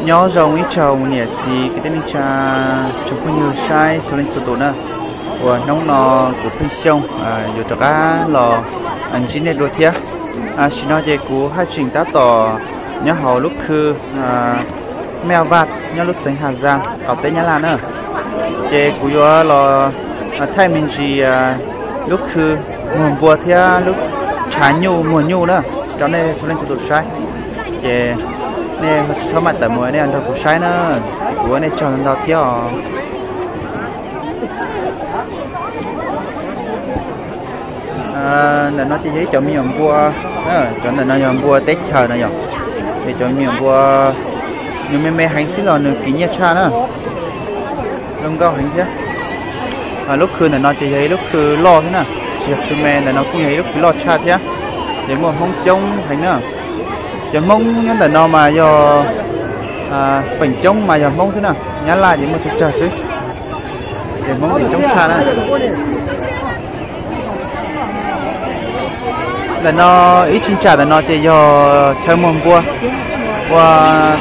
Nyob zoo ib tsoom niam txiv kwv tij neej tsa, tsoom phooj ywg saib txhua leej txhua tus na, uas hnub no kuv Pheej Xyooj yuav rov qab los ntsib nej dua thiab. Tam sim no ces kuv haj tseem tab tom nyob hauv lub khw Mej Vaj nyob lub xeev Has Zaj qaum teb Nyab Laj na. Ces kuv yuav los thaij me ntsis lub khw muag npua thiab lub tshav nyuj muag nyuj na rau nej txhua leej txhua tus saib. Ces nej tsis txhob maj tawm mus, nej nrog kuv saib na, kuv ua nej tsaug ntau thiab os. Ntawm no ces yog ib cov me nyuam npua, cov ntawm no yog npua teb chaws no yom. Es cov me nyuam npua nws me me heev xwb los nws kis nyiaj tshaj na, zoo nkauj heev thiab. Lub khw ntawm no ces yog ib lub khw loj thiab na, tsis yog khw me, ntawm no kuj yog ib lub khw loj tshaj thiab. Ces muaj Hmoob coob heev na. Cov Hmoob nyob ntawm no mas yog feem coob mas yog Hmoob xwb na, Nyab Laj ces muaj tsawg tsawg xwb. Ces Hmoob ces coob tshaj na. Ntawm no ib cheeb tsam ntawm no ces yog chaw muag npua, ua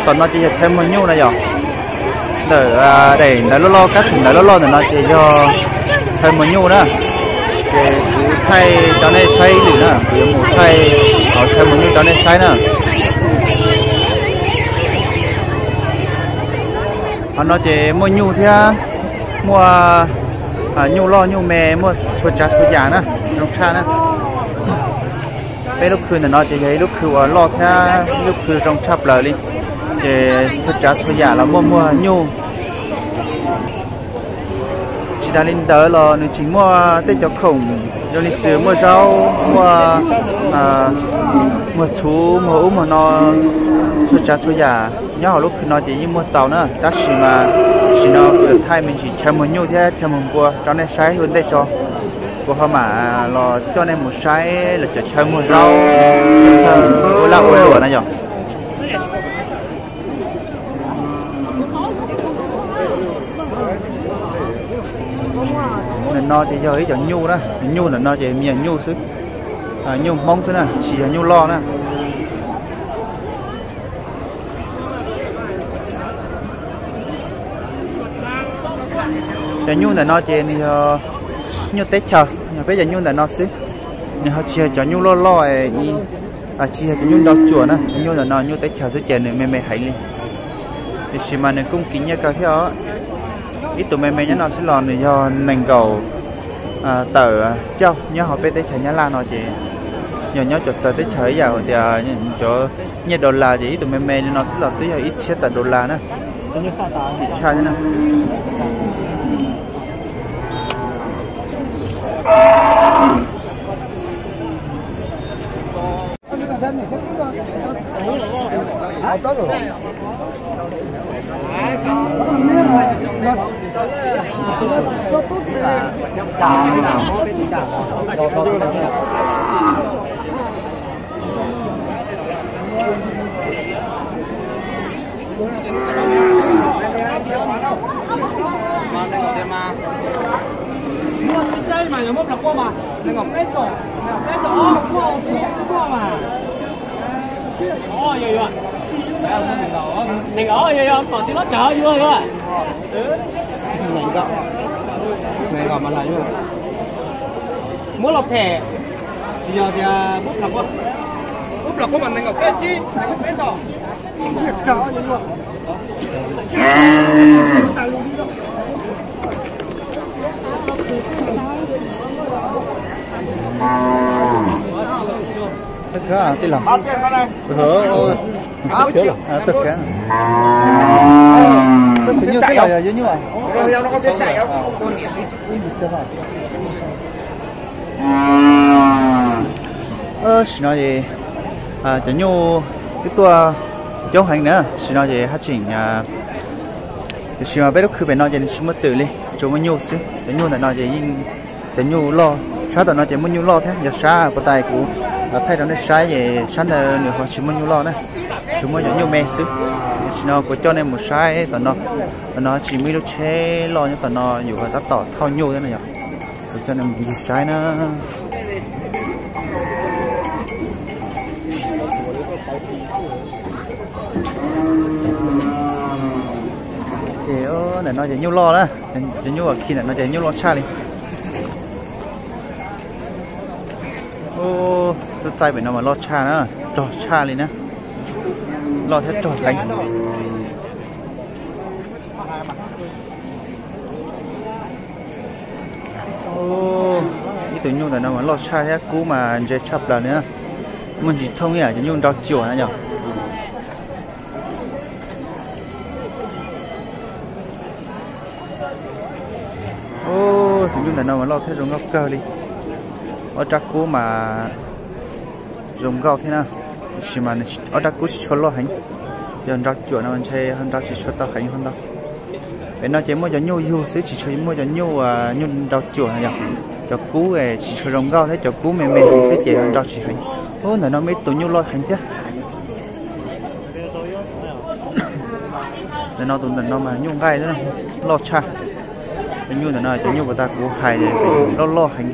tom no ces yog chaw muag nyuj na yom. Ntawm daim ntawv loj loj, kab txim ntawv loj loj ntawm no ces yog chaw muag nyuj na. Ces kuv thaij rau nej saib ib lwm na, kuv yuav mus thaij hauv chaw muag nyuj rau nej saib na. Qhov no ces muaj nyuj thiab, muaj nyuj loj nyuj me, muaj txhua tsav txhua yam na, zoo tshaj na. Peb lub khw ntawm no ces yog ib lub khw uas loj thiab ib lub khw zoo tshaj plaws li, ces txhua tsav txhua yam los muaj muag nyuj. Tsis tas li ntawd los nws tseem muaj tej cov khoom zoo li xws muaj zaub, muaj muag txhuv, muag ub muag no, txhua tsav txhua yam nyob hauv lub khw no ces yeej muaj txaus na. Tab sis mas tam sim no kuv yuav thaij me ntsis chaw muag nyuj thiab chaw muag npua rau nej saib ua ntej tso. Kuv ho mam los coj nej mus saib lawv cov chaw muag zaub, chaw ua laj ua luam na yom. Ntawm no ces yog ib cov nyuj na, nyuj ntawm no ces me nyuam nyuj xwb, nyuj Hmoob xwb na, tsis yog nyuj loj na. Cov nyuj ntawm no ces nws yog nyuj teb chaws, yog peb cov nyuj ntawm no xwb. Nws ho tsis yog cov nyuj loj loj, tsis yog cov nyuj ntau cuam na, cov nyuj ntawm no nyuj teb chaws xwb ces nws me me heev li. Tiam sis mas nws kuj kis nyiaj kawg thiab os. Ib tug me me nyob no xwb los nws yog nees nkaum tawm cauj. Nyob hauv peb teb chaws Nyab Laj no ces yog nyob cov txawv teb chaws ib yam tias cov nyiaj dollar ces ib tug me me li no xwb los twb yog ib txhiab tawm dollar na. Tshaj thiab na. Muab los phem, tsis yog tias muab plam quaj, muab plam quaj mas nees nkaum peb tsib, nees nkaum peb tso. Tawg kawg tij laug. Tawg kawg. Tawg kawg nyuj xwb los yog yuav nyuj? Tam sim no es cov nyuj twb tuaj coob heev na, tam sim no es haj tseem, tiam sis mas peb lub khw pem no ces nws tsis muaj twm li, tsuas muaj nyuj xwb. Cov nyuj ntawm no ces yeej, cov nyuj loj, sab tom no ces muaj nyuj loj thiab, yog sab puas tas kuv thaij rau nej saib es sab ntawd nws ho tsis muaj nyuj loj na, tsuas muaj cov nyuj me xwb. Tam sim no kuv coj nej mus saib tom no, tom no tsis muaj ib lub tsheb loj nyob tom no, yus ho tab tom thauj nyuj thiab no yog. Kuv coj nej mus ncig saib na. Ntawm no ces nyuj loj na, cov nyuj khi ntawm no ces nyuj loj tshaj li. Txaij txaij pem no mas loj tshaj na, rog tshaj li na, loj thiab rog heev. Ib tug nyuj ntawm no mas loj tshaj thiab kub mas ntse tshaj plaws li na. Muaj ntsis thooj ib yam cov nyuj nrau cuam na yog. Tus nyuj ntawm no mas loj thiab zoo nkauj kawg li. Ob rab kub mas zoo nkauj thiab na, tiam sis mas ob rab kub tsis tshua loj heev. Yog nrau cuam no ntshe nrau tsis tshua tau heev ho ntau. Pem no ces muaj cov nyuj yug xwb, tsis tshua muaj cov nyuj, nyuj nrau cuam no yog. Cov kub tsis tshua zoo nkauj thiab cov kub me me xwb ces nrau tsis heev. Ub, ntawm no muaj ib tug nyuj loj heev thiab. Ntawm no tus ntawm no mas nyuj nqaij loj tshaj. Cov nyuj ntawm no cov nyuj puas tas kuv hais loj loj heev.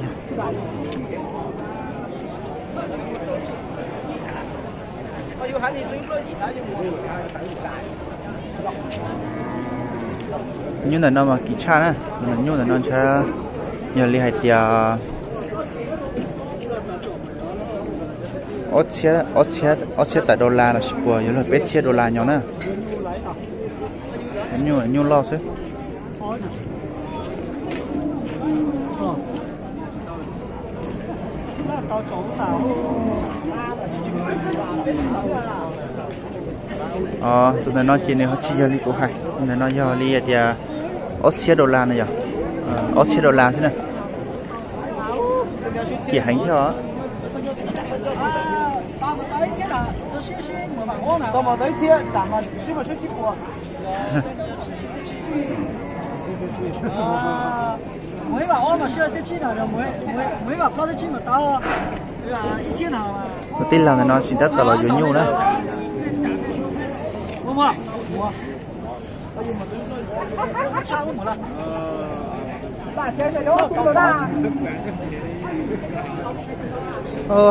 Nyuj ntawm no mas kim tshaj na, nyuj ntawm no ntshe yog li hais tias ob txhiab tawm dollar lossis puas yuav luag peb txhiab dollar nyob na. Nyuj loj xwb. Tus ntawm no ces nws ho tsis yog li kuv hais, tus ntawm no yog li hais tias ob txhiab dollar na yog, ob txhiab dollar xwb na. Kim heev thiab os. Tus tij laug ntawm no tsis tab tom los yuav nyuj na.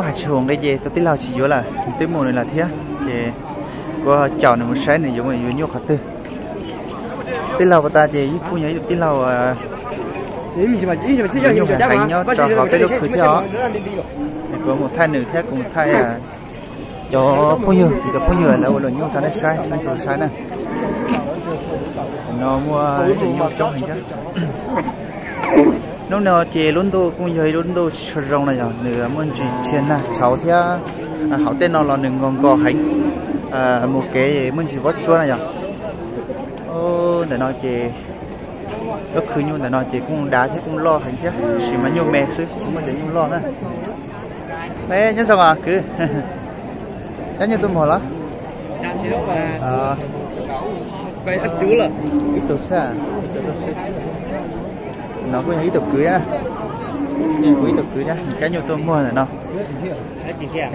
Hais tsis hum nqi ces tus tij laug tsis yuav lawm, nws twb mus nws lawm thiab ces kuv caum nws mus saib nws yuav yuav nyuj qhov twg. Tij laug puas tas ces yeej kuj yog ib tug tij laug nyuj heev nyob rau hauv peb lub khw thiab os. Kuv mus thaij nws thiab kuv mus thaij cov phooj ywg, kuv cov phooj ywg lawv ua luam nyuj rau nej saib, nej saib na. No muaj nyuj coob heev thiab. Hnub no ces lub ntuj kuj yog ib lub ntuj tsis tshua zoo no yog nws muaj ntsis txiag nag tshauv thiab. Hauv tej no los nws nkos nkos heev, mus kev muaj ntsis vob tsuab no yog. Ntawm no ces lub khw nyuj ntawm no ces kuj dav thiab kuj loj heev thiab, tab sis mas nyuj me xwb tsis muaj cov nyuj loj na. Nyob zoo kwv, cab nyuj tuaj muag los? Ib tug xwb, no kuj yog ib tug kwv, kuv ib tug kwv thiab, nws cab nyuj tuaj muag ntawm no.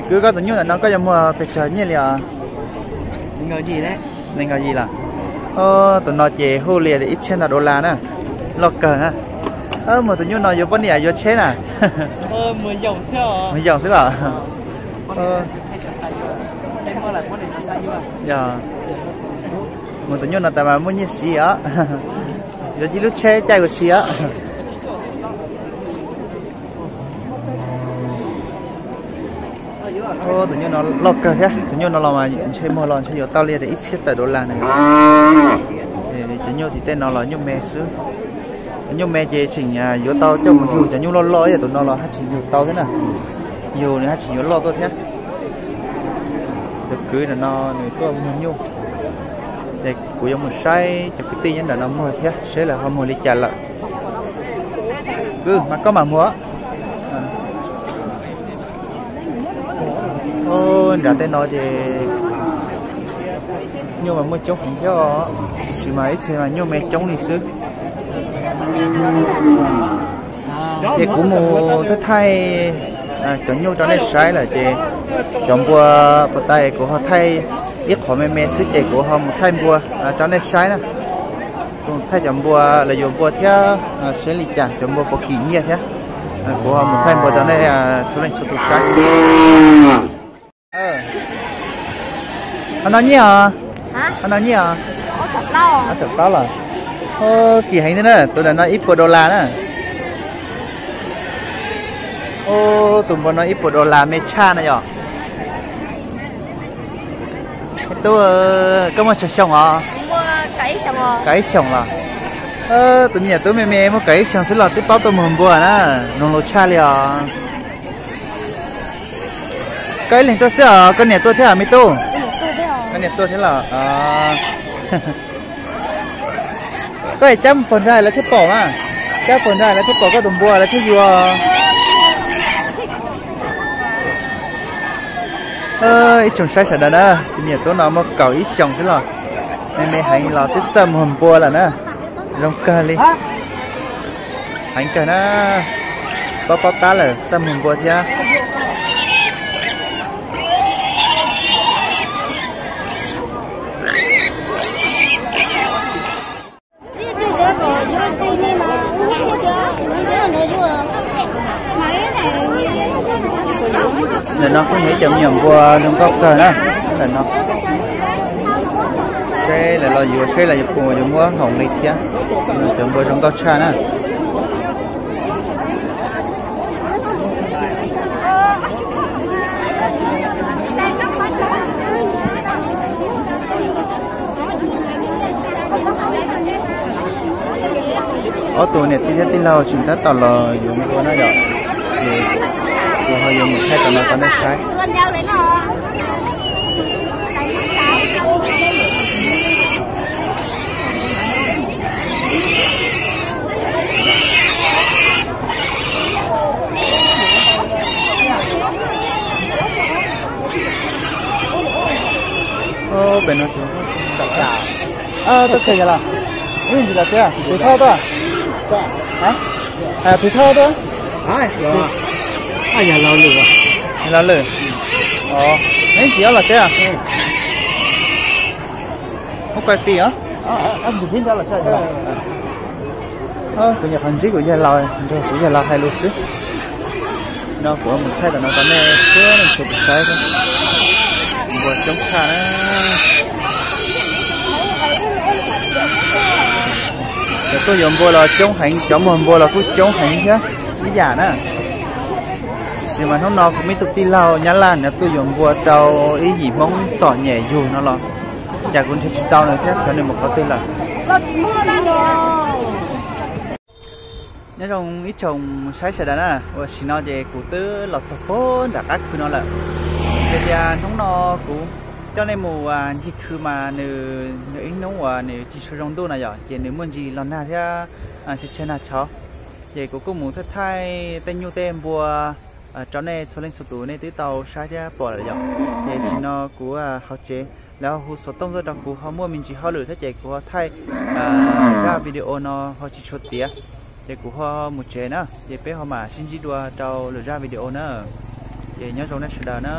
Kwv, koj tus nyuj ntawm no koj yuav muag pes tsawg nyiaj li os? Nees nkaum yim los? Tus no ces hu li ib txhiab ntau dollar na, loj kawg na. Muag tus nyuj no yuav poj niam yuav tsheb na? Mus yoos xwb los? Yog, muag tus nyuj no tas mas muaj nyiaj siv os, yuav ib lub tsheb caij ua si os. Tus nyuj no loj kawg thiab, tus nyuj no los mas ntshe muag los ntshe yuav tau li tias ib txhiab tawm dollar na. Cov nyuj tim tej no los nyuj me xwb. Cov nyuj me ces tseem yuav tau coj mus yug cov nyuj loj loj, ib yam tus no los haj tseem yug tau thiab na. Yug nws haj tseem yuav loj tuaj thiab. Tus kwv ntawm no nws tuaj muag nyuj, ces kuv yuav mus saib cov kwv tij nyob ntawm no muag thiab seb lawv ho muag li cas lawm. Kwv, mas koj mam muag. Nram tej no ces nyuj mas muaj coob heev thiab, tab sis mas ib txhia mas nyuj me coob li xwb. Ces kuv mus thaij thaij cov nyuj rau nej saib lawm ces cov npua puas tas kuv ho thaij ib qhov me me xwb ces kuv ho mus thaij npua rau nej saib na. Kuv mus thaij cov npua, lawv yuav npua thiab seb li cas cov npua puas kim nyiaj thiab. Kuv ho mus thaij npua rau nej txhua leej txhua tus saib. Qhov no nyiaj os? Qhov no nyiaj os? Ob txhiab plaub los? Ub, kim heev thiab na, tus ntawm no ib puas dollar na. Ub, tus npua no ib puas dollar me tshaj na yom. Tub, koj muaj tsawg xyoo os? Kaum ib xyoos los? Tus me nyuam tub me me muaj kaum ib xyoos xwb los twb paub tuaj muag npua na, zoo lus tshaj li os. Koj ib leeg tuaj xwb os, koj niam tuaj thiab me tub? Koj niam tuaj thiab los? Koj cab mus pog nrag lawv thiaj pom mas, cab pog nrag lawv thiaj pom koj tus npua lawv thiaj yuav. Ib tsoom saib sawv daws na, tus me nyuam tub no muaj kaum ib xyoos xwb los me me heev los twb txawj muag npua lawm na. Zoo kawg li. Heev kawg na. Paub paub tab lawm txawj muag npua thiab. Ntawm no kuj yog ib cov me nyuam npua zoo nkauj kawg na. Ntawm no seb lawv los yuav, seb lawv yuav pum yuav muab hoom li thiab. Cov npua zoo nkauj tshaj na. Ob tug niam tij thiab tij laug tseem tab tom los yuav npua na yom. Ces kuv ho yuav mus thaij tom no rau nej saib. Pem no, tau kawg yog los? Ib ntsis los teb, tus thauj tuaj. Tus thauj tuaj. Los lwm. Neb ntsis ob los teb. Muab kuaj fij os. Kuv nyuam qhuav ntsib kuv yawg laus, nrog kuv yawg laus hais lus xwb. No kuv mus thaij tom no rau nej tib neeg sawv daws saib. Npua coob tshaj na. Cov tuaj yuav npua los coob heev, cov muag npua los kuj coob heev thiab ib yam na. Tiam sis mas hnub no kuv muaj ib tug tij laug Nyab Laj nws tuaj yuav npua rau ib yim Hmoob txom nyem yug no los, cas kuv nrhiav tsis tau nws thiab, xyov nws mus qhov twg lawm. Nyob zoo ib tsoom saib sawv daws na, tam sim no ces kuv twb los txog puag nram qab khw no lawm. Yog tias hnub no kuv coj nej mus ncig khw mas nws, nws ib hnub uas nws tsis tshua zoo ntuj no yom, ces nws muaj ntsis los nag thiab tshav tshav nag tshauv. Ces kuv kuj mus thaij thaij tej nyuj tej npua rau nej txhua leej txhua tus nej twb tau saib thiab pom lawm yom. Ces tam sim no kuv hauv tsev, lawv ho hu xov tooj tuaj rau kuv ho muaj me ntsis hauj lwm thiab ces kuv ho thaij zaj video no ho tsis tshua tiav. Ces kuv ho mus tsev na, ces peb ho mam sib ntsib dua rau lwm zaj video na. Ces nyob zoo nej sawv daws na.